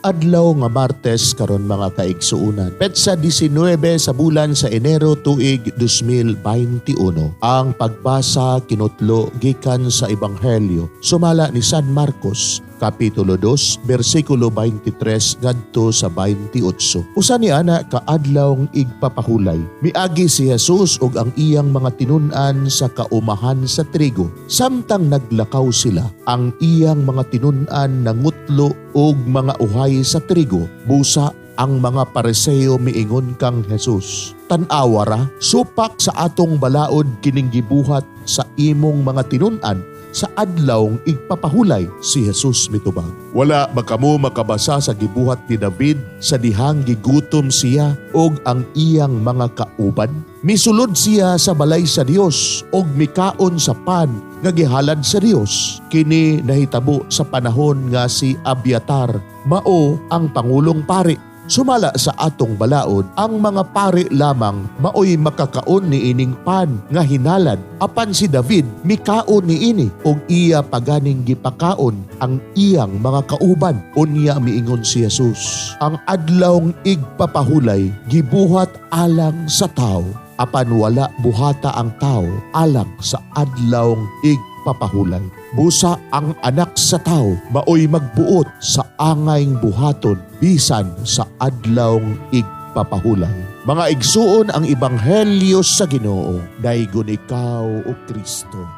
Adlaw nga Martes karon, mga kaigsuunan. Petsa 19 sa bulan sa Enero, tuig 2021. Ang pagbasa kinutlo gikan sa Ebanghelyo sumala ni San Marcos, Kapitulo 2, versikulo 23 ngadto sa 28. Usa ni ana ka adlawng igpapahulay, miagi si Jesus ug ang iyang mga tinun-an sa kaumahan sa trigo. Samtang naglakaw sila, ang iyang mga tinun-an nangutlo og mga uhay sa trigo. Busa ang mga Pariseo miingon kang Jesus, "Tan-awa ra, supak sa atong balaod kining gibuhat sa imong mga tinun-an sa adlawng igpapahulay." Si Jesus mitubag, "Wala ba kamo makabasa sa gibuhat ni David sa dihang gigutom siya og ang iyang mga kauban? Misulod siya sa balay sa Dios og mikaon sa pan nga gihalad sa Dios. Kini nahitabo sa panahon nga si Abiatar mao ang pangulong pari. Sumala sa atong balaod, ang mga pari lamang maoy makakaon ni ining pan nga hinalad. Apan si David mikaon niini og iya paganing gipakaon ang iyang mga kauban." Unya miingon si Jesus, "Ang adlawng igpapahulay gibuhat alang sa tao, apan wala buhata ang tao alang sa adlawng igpapahulay. Busa ang Anak sa Tao maoy magbuot sa angayng buhaton bisan sa adlawng igpapahulay." Mga igsuon, ang ebanghelyo sa Ginoo. Daygon ikaw, o Kristo.